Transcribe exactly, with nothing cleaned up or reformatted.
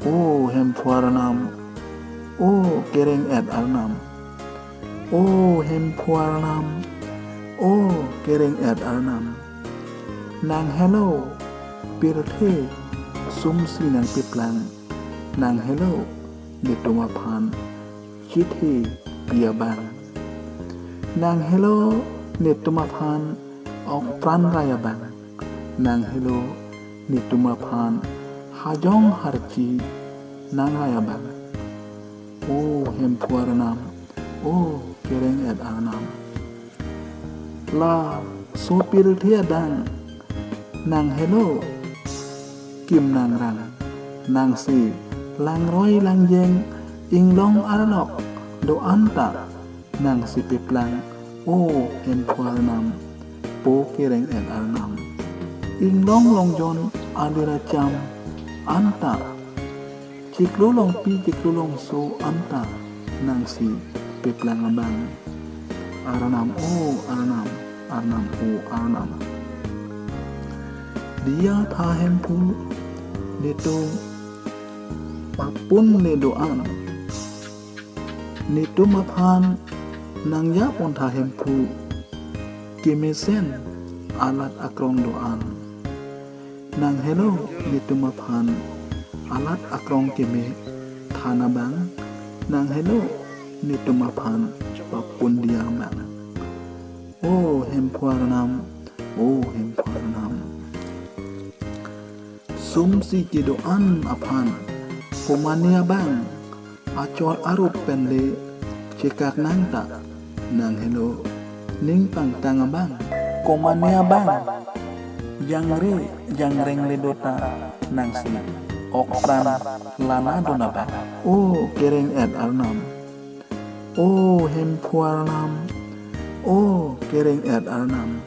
O Hemphu arnam, O kereng-et arnam. O Hemphu arnam, O kereng-et arnam. Nang helo pirthe sumsi nangpeplang. Nang helo netum aphan chithi pi abang. Nang helo netum aphan okpran rai abang. Nang helo netum aphan hajong harchi nang rai abang. O Hemphu arnam, O kereng-et arnam. Laso pirthe adang nang helo kim nangrang, nangsi langroi langjeng inglong arlok do-an ta nangsi peplang. O Hemphu arnam, Po kereng-et arnam. Inglong longjon alir acham anta, chiklo longpi chiklo longso anta nangsi peplang abang. Arnam O arnam, arnam O arnam. Diya tha Hemphu, netum papun ne do-an. Netum aphan nangja pon tha Hemphu, kemesen alat akrong do-an. Nang helo netum aphan alat akrong keme than abang. Nang helo netum aphan papun diya abang. O Hemphu arnam, O Hemphu arnam. Sumsi kedo-an aphan komane abang achor arup pen le chekak nang ta, nang helo ning pangtang abang. Komane abang jangre jangreng le do ta, nangsi okpran lana dun abang. O kereng-et arnam, O Hemphu arnam, O kereng-et arnam.